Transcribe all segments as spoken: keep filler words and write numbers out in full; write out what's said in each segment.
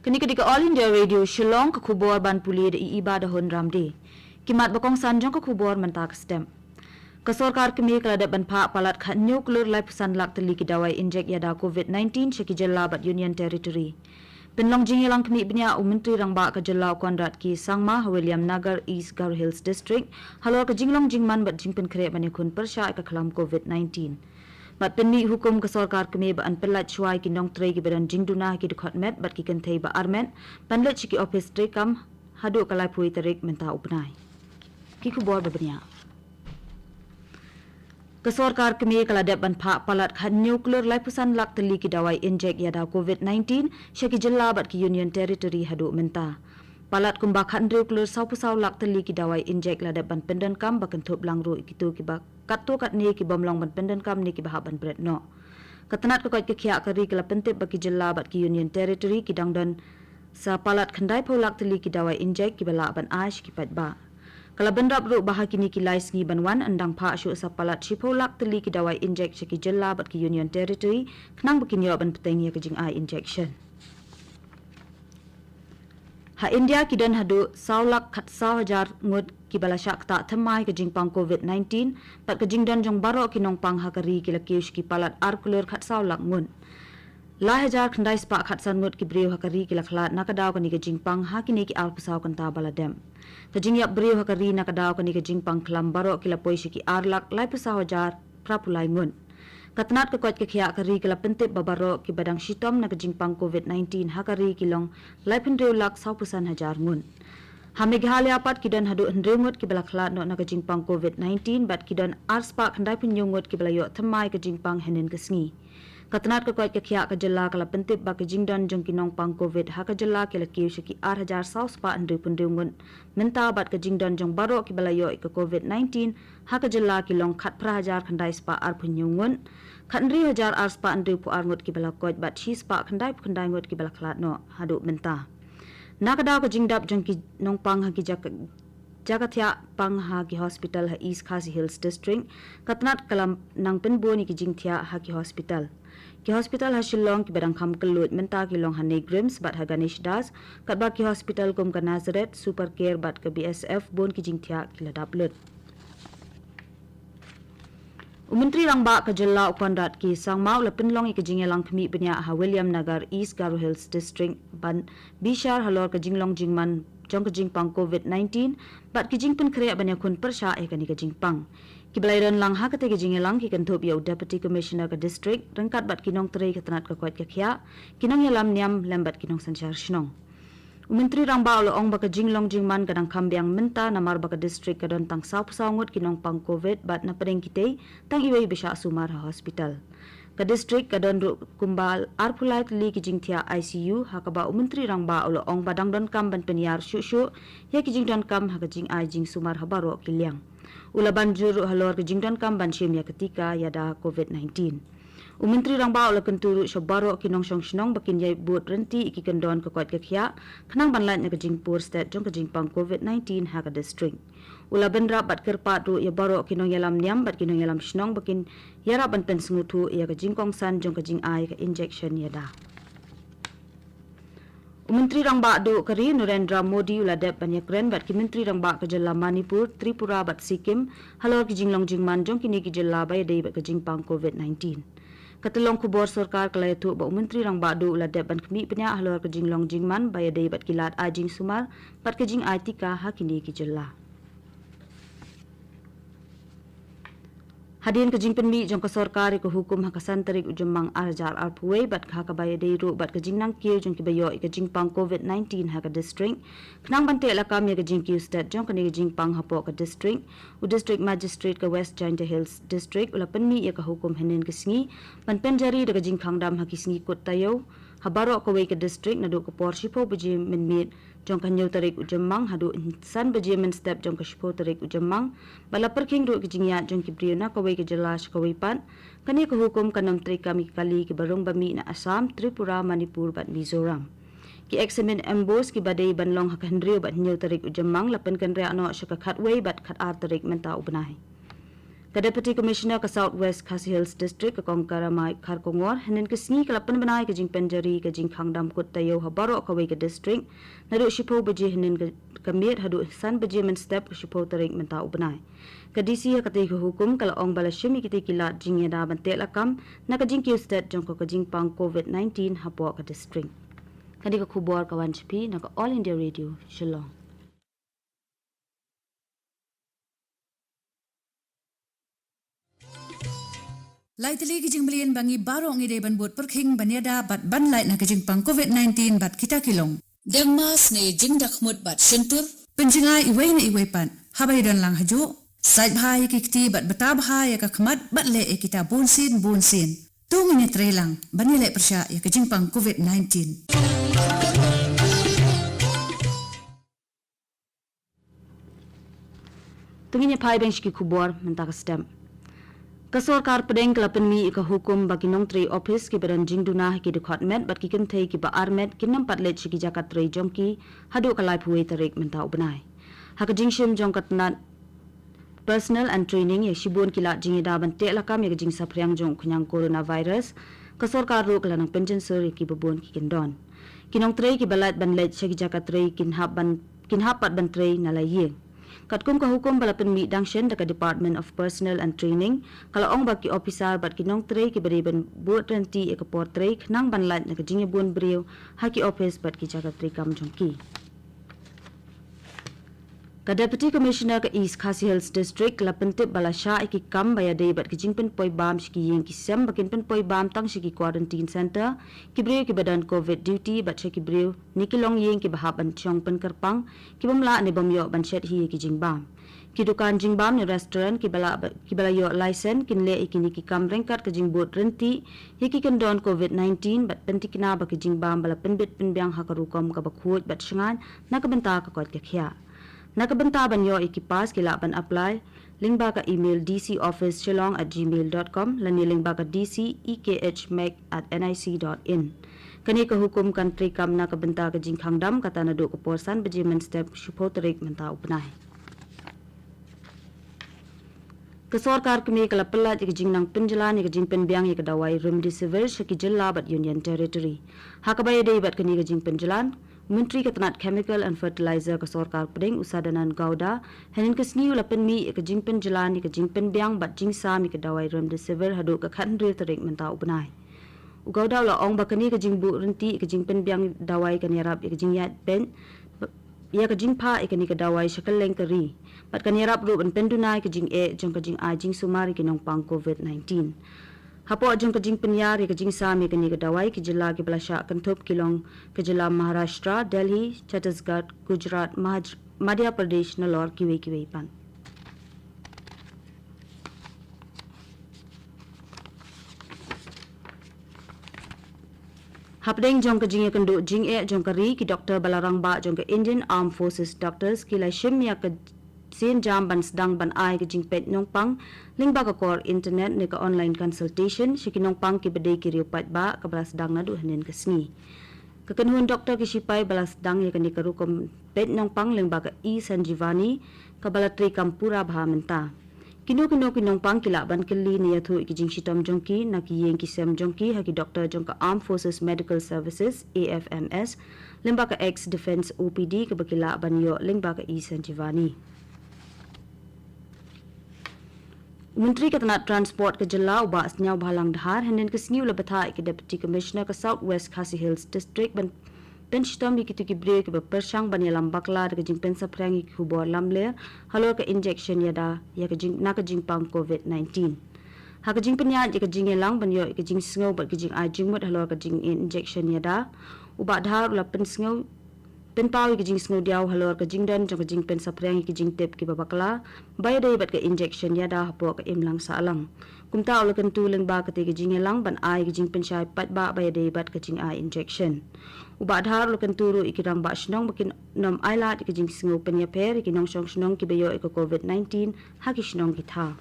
Kane ka dei ka All India Radio Shillong, ka khubor ban pule da i Iba da Hun Ramde. Ki mat ba kongsan jong ka khubor mynta ka step. Ka sorkar kmie ka la dep ban phah palat khathynñiew klur laiphew san lak tylli ki dawai injek ïada COVID nineteen sha ki jylla bad Union Territory. Pynlong jingïalang khmih bniah u Myntri Rangbah ka jylla u Conrad K Sangma ha Williamnagar, East Garo Hills District, halor ka jinglong jingman bad jingpynkhreh ban ïakhun pyrshah ïa ka khlam COVID nineteen. Bad pynmih hukum ka sorkar kmie ba yn pynlait shuwa ïa ki nongtrei kiba don jingduna ha ki dkhot met bad ki kynthei ba armet ban leit sha ki ophis treikam haduh ka laiphew tarik mynta u bnai. Ki khubor ba bniah. Ka sorkar kmie ka la dep ban phah palat khathynñiew klur laiphew san lak tylli ki dawai injek ïada COVID nineteen sha ki jylla bad ki Union Territory haduh mynta. Palat kumba khathynriew klur sawphew saw lak tylli ki dawai injek la dep ban pyndonkam ba kynthup lang ruh ïa kito kiba katto katne ki bym long ban pyndonkam ne kiba hap ban bret noh. Ka tnat ka koit ka khiah ka ri ka la pyntip ba ki jylla bad ki Union Territory ki dang don sa palat khyndaiphew lak tylli ki dawai injek kiba lah ban ai sha ki paidbah. Ka la bynrap ruh ba ha kine ki lai sngi ban wan yn dang phah shuh sa palat shiphew lak tylli ki dawai injek sha ki jylla bad ki Union Territory khnang ba kin ïoh ban bteng ïa ka jingai injection. Ha India ki don haduh saw lak khatsaw hajar ngut kiba la shah ktah thymmai ka jingpang COVID nineteen, bad ka jingdon jong baroh ki nongpang ha ka ri ki la kiew sha ki palat ar klur khatsaw lak ngut. Lai hajar khyndai spah khatsan ngut ki briew ha ka ri ki la khlad na ka daw kane ka jingpang ha kine ki arphew saw kynta ba la dep. Ka jingïap briew ha ka ri na ka daw kane ka jingpang khlam baroh ki la poi sha ki ar lak laiphew saw hajar phraphew lai ngut. Ka tnat ka koit ka khiah ka ri ka la pyntip ba baroh kiba dang shitom na ka jingpang COVID nineteen ha ka ri ki long laiphew hynriew lak sawphew san hajar ngut. Ha Meghalaya pat ki don haduh hynriew ngut kiba la khlad noh na ka jingpang COVID nineteen bad ki don ar spah khyndaiphew hynñiew ngut kiba la ïoh thymmai ka jingpang hynnin ka sngi. Ka tnat ka koit ka khiah ka jylla ka la pyntip ba ka jingdon jong ki nongpang COVID ha ka jylla ki la kiew sha ki ar hajar saw spah hynriewphew hynriew ngut mynta bad ka jingdon jong baroh kiba la ïoh ïa ka COVID nineteen ha ka jylla ki long khatphra hajar khyndai spah arphew hynñiew ngut, khathynriew hajar ar spah hynriewphew ar ngut kiba la koit bad shi spah khyndaiphew khyndai ngut kiba la khlad noh haduh mynta. Na ka daw ka jingdap jong ki nongpang ha ki jaka, jaka thiah pang ha ki hospital ha East Khasi Hills District, ka tnat ka la nang pynbun ïa ki jingthiah ha ki hospital. Ki hospital ha Shillong kiba dang kham kylluid mynta ki long ha NEIGRIHMS bad ha Ganesh Das, katba ki hospital kum ka Nazareth, Super Care bad ka BSF bun ki jingthiah ki la dap lut. U Myntri Rangbah ka jylla u Conrad K Sangma u la pynlong ïa ka jingïalang khmih bniah ha Williamnagar, East Garo Hills District ban bishar halor ka jinglong jingman jong ka jingpang COVID nineteen bad ki jingpynkhreh ban ïakhun pyrshah ïa kane ka jingpang. Kiba la ïadon lang ha katei ka jingïalang ki kynthup ïa u Deputy Commissioner ka district ryngkat bad ki nongtrei ka tnat ka koit ka khiah, ki nongïalam niam lem bad ki nongsynshar shnong. U Myntri Rangbah u la ong ba ka jinglong jingman ka dang kham biang mynta namar ba ka district ka don tang sawphew saw ngut ki nongpang COVID bad na pdeng kitei tang iwei ba shah sumar ha hospital. Ka district ka don ruh kumba arphew lai tylli ki jingthiah ICU, ha kaba u Myntri Rangbah u la ong ba dang donkam ban pynïar shuh shuh ïa ki jingdonkam ha ka jingai jingsumar ha baroh ki liang. U la ban jur ruh halor ka jingdonkam ban shim ïa ka tika ïada COVID nineteen. U Myntri Rangbah u la kyntu ruh sha baroh ki nongshong shnong ba kin ïai bud ryntih ïa ki kyndon ka koit ka khiah khnang ban lait na ka jingpur stet jong ka jingpang COVID nineteen ha ka district. U la bynrap bad kyrpad ruh ïa baroh ki nongïalam niam bad ki nongïalam shnong ba kin ïarap ban pynsngewthuh ïa ka jingkongsan jong ka jingai ka injection ïada. U Myntri Rangbah Duh ka ri Narendra Modi u la dep ban ïakren bad ki Myntri Rangbah ka jylla Manipur, Tripura bad Sikkim halor ki jinglong jingman jong kine ki jylla ba ïadei bad ka jingpang COVID nineteen. Ka tyllong khubor sorkar ka la ïathuh ba u Myntri Rangbah Duh u la dep ban khmih bniah halor ka jinglong jingman ba ïadei bad ki lad ai jingsumar bad ka jingai tika ha kine ki jylla. Hadien ka jingpynmih jong ka sorkar ïa ka hukum ha ka san tarik u Jymmang ar hajar arphew wei bad ha kaba ïadei ruh bad ka jingnang kiew jong kiba ïoh ïa ka jingpang COVID nineteen ha ka district, khnang ban teh lakam ïa ka jingkiew stet jong kane ka jingpang hapoh ka district, u District Magistrate ka West Jaintia Hills District u la pynmih ïa ka hukum hynnin ka sngi ban pynjari da ka jingkhang dam ha ki sngi kut taïew ha baroh kawei ka district naduh ka por shiphew baje mynmiet jong ka hynñiew tarik u Jymmang haduh san baje mynstep jong ka shiphew tarik u Jymmang, bad la pyrkhing ruh ka jingïaid jong ki briew na kawei ka jylla sha kawei pat. Kane ka hukum kan ym treikam ïa ki kali kiba rung ba mih na Assam, Tripura, Manipur bad Mizoram. Ki examen MBOSE kiba dei ban long ha ka hynriew bad hynñiew tarik u Jymmang la pynkynriah noh sha ka khatwei bad khatar tarik mynta u bnai. Ka Deputy Commissioner ka South West Khasi Hills District, ka Kong Karamai Kharkongor, hynnin ka sngi ka la pynbna ïa ka jingpynjari ka jingkhang dam kut taïew ha baroh kawei ka district, naduh shiphew baje hynnin ka, ka miet haduh san baje mynstep ka shiphew tarik mynta u bnai. Ka D C ha katei ka hukum ka la ong ba la shim ïa kitei ki lad jingïada ban teh lakam na ka jingkiew stet jong ka, ka jingpang COVID nineteen hapoh ka district. Kane ka khubor ka wan sha phi na ka All India Radio, Shillong. Lai tylli ki jingmlien ba ngi baroh ngi dei ban bud pyrkhing ban ïada bad ban lait na ka jingpang COVID nineteen bad kita ki long: dem mask ne jingdakhmut bad shyntur, pynjngai iwei na iwei pat haba ïadon lang hajuh, sait bha ïa ki kti bad bta bha ïa ka khmat bad leh ïa kita bunsien bunsien. To ngin ïatreilang ban ïaleh pyrshah ïa ka jingpang COVID nineteen. To ngin ïa phai biang sha ki khubor mynta ka step. Ka sorkar pdeng ka la pynmih ïa ka hukum ba ki nongtrei office kiba don jingduna ha ki dkhot met bad ki kynthei kiba armet kin nym pat leit sha ki jaka trei jong ki haduh ka laiphew wei tarik mynta u bnai. Ha ka jingshim jong ka tnat Personnel and Training ïa shibun ki lad jingïada ban teh lakam ïa ka jingsaphriang jong u khñiang coronavirus, ka sorkar ruh ka la nang pynjynsur ïa kiba bun ki kyndon. Ki nongtrei kiba lait ban leit sha ki jaka trei kin hap ban, kin hap pat ban trei na la ïing. Katkum ka hukum ba la pynmih dang shen da ka Department of Personnel and Training, ka la ong ba ki ophisar bad ki nongtrei kiba dei ban bud ryntih ïa ka por trei khnang ban lait na ka jingïabun briew ha ki office bad ki jaka treikam jong ki. Ka Deputy Commissioner ka East Khasi Hills District la pyntip ba la shah ïa ki kam ba ïadei bad ka jingpynpoi bam sha ki ïing ki sem ba kin pynpoi bam tang sha ki quarantine center, ki briew kiba don COVID duty bad sha ki briew ne ki longïing kiba hap ban shong pynkyrpang, ki bym lah ne bym ïoh ban shet hi ïa ki jingbam. Ki dukan jingbam ne restaurant kiba la, kiba la ïoh license kin leh ïa kine ki kam ryngkat ka jingbud ryntih ïa ki kyndon COVID nineteen bad pynthikna ba ki jingbam ba la pynbit pynbiang ha ka rukom kaba khuid bad shngaiñ na ka bynta ka koit ka khiah. Na ka bynta ban ïoh ïa ki pass ki lah ban apply lyngba ka email D C office shillong at gmail dot com lane lyngba ka D C E K H mec at N I C dot in. Kane ka hukum kan treikam na ka bynta ka jingkhang dam kata naduh ka por san baje mynstep shiphew tarik mynta u bnai. Ka sorkar kmie ka la pyllait ïa ka jingnang pynjlan ïa ka jingpynbiang ïa ka dawai Remdesivir sha ki jylla bad Union Territory. Ha kaba ïadei bad kane ka jingpynjlan, Myntri ka tnat Chemical and Fertilizer ka sorkar pdeng u Sadanand Gowda, hynnin ka sngi u la pynmih ïa ka jingpynjlan ïa ka jingpynbiang bad jingsam ïa ka dawai Remdesivir haduh ka khathynriew tarik mynta u bnai. U Gowda u la ong ba kane ka jingbuh ryntih ïa ka jingpynbiang dawai kan ïarap ïa ka jingïaid peit ïa ka jingphah ïa kane ka dawai sha kylleng ka ri. Bad kan ïarap ruh ban pynduna ïa ka jingeh jong ka jingai jingsumar ïa ki nongpang COVID nineteen. Hapoh jong ka jingpynïar ïa ka jingsam ïa kane ka dawai, ki jylla kiba la shah kynthup ki long ka jylla Maharashtra, Delhi, Chhattisgarh, Gujarat, Mahaj-, Madhya Pradesh, nalor kiwei kiwei pat. Hapdeng jong ka jingïakynduh jingeh jong ka ri, ki doktor ba la rangbah jong ka Indian Armed Forces Doctors ki la shim ïa ka sienjam ban sdang ban ai ka jingpeit nongpang lyngba ka kor internet ne ka online consultation sha ki nongpang kiba dei ki riew paidbah, kaba la sdang naduh hynnin ka sngi. Ka kynhun doktor ki shipai ba la sdang ïa kane ka rukom peit nongpang lyngba ka e-Sanjeevani, kaba la treikam pura bha mynta. Kino kino ki nongpang ki lah ban kylli ne ïathuh ïa ki jingshitom jong ki na ki ïing ki sem jong ki ha ki doktor jong ka Armed Forces Medical Services, A F M S, lyngba ka Ex Defence O P D kaba ki lah ban ïoh lyngba ka e-Sanjeevani. U Myntri ka tnat Transport ka jylla u Bah Sniawbhalang Dhar, hynnin ka sngi u la bthah ïa ka Deputy Commissioner ka South West Khasi Hills District ban pynshitom ïa kito ki briew kiba pyrshang ban ïalam bakla da ka jingpynsaphriang ïa ki khubor lamler halor ka injection ïada ïa ka jing, na ka jingpang COVID nineteen. Ha ka jingpynïaid ïa ka jingïalang ban ïoh ïa ka jingsngew bad ka jingai jingmut halor ka jing injection ïada, u Bah Dhar u la pynsngew, pynpaw ïa ka jingsngewdiaw halor ka jingdon jong ka jingpynsaphriang ïa ka jingtip kiba bakla ba ïadei bad ka injection ïada hapoh ka imlang sahlang. Kumta u la kyntu lyngba katei ka jingïalang ban ai ka jingpynshai paidbah ba ïadei bad ka jingai injection. U Bah Dhar u la kyntu ruh ïa ki rangbah shnong ba kin nym ailad ïa ka jingsngew pynïapher ïa ki nongshong shnong kiba ïoh ïa ka COVID nineteen ha ki shnong ki thaw.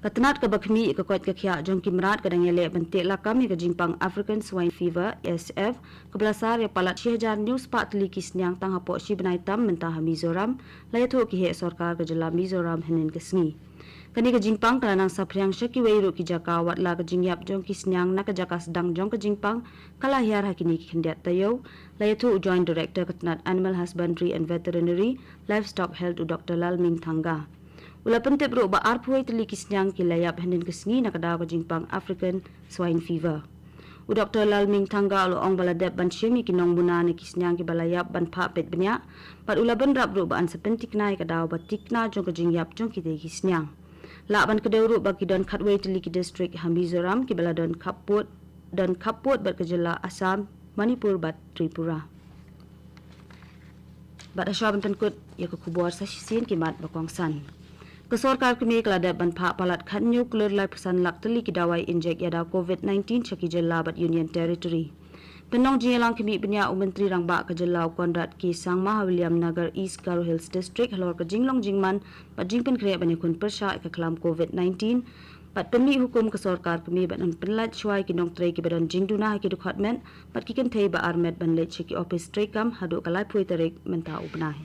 Ka tnat kaba khmih ïa ka koit ka khiah jong ki mrad ka dang ïaleh ban teh lakam ïa ka jingpang African Swine Fever, A S F, kaba la sar ïa palat shi hajar hynñiew spah tylli ki sniang tang hapoh shi bnai tam mynta ha Mizoram, la ïathuh ki heh sorkar ka jylla Mizoram hynnin ka sngi. Kane ka jingpang ka la nang saphriang sha kiwei ruh ki jaka, wat la ka jingïap jong ki sniang na ka jaka sdang jong ka jingpang ka la hiar ha kine ki khyndiat taïew, la ïathuh u Joint Director ka tnat Animal Husbandry and Veterinary, Livestock Health, u Doctor Lalming Thanga. U la pyntip ruh ba arphew tylli ki sniang ki la ïap hynnin ka sngi na ka daw ka jingpang African Swine Fever. U Doctor Lalming Thanga u la ong ba la dep ban shim ïa ki nongmuna na ki sniang kiba la ïap ban phah peit bniah, bad u la bynrap ruh ba yn sa pyntikna ïa ka daw ba tikna jong ka jingïap jong kitei ki sniang. Lah ban kdew ruh ba ki don khatwei tylli ki district ha Mizoram kiba la don khappud, don khappud bad ka jylla Assam, Manipur bad Tripura. Bad hashwa ban pynkut ïa ka khubor, sa shisien ki mat ba kongsan. Ka sorkar kmie ka la dep ban phah palat khathynñiew klur laiphew san lak tylli ki dawai injek ïa daw COVID nineteen sha ki jylla bad Union Territory. Pynlong jingïalang khmih bniah u Myntri Rangbah ka jylla u Conrad K Sangma ha Williamnagar, East Garo Hills District, halor ka jinglong jingman bad jingpynkhreh ban ïakhun pyrshah ïa ka khlam COVID nineteen, bad pynmih hukum ka sorkar kmie ban pynlait shuwa ïa ki nongtrei kiba don jingduna ha ki dkhot met bad ki kynthei ba armet ban leit sha ki ophis treikam haduh ka laiphew tarik mynta u bnai.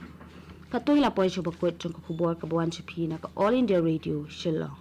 Katto ngi la poi sha ba kut jong ka khubor kaba wan sha phi na ka All India Radio Shillong.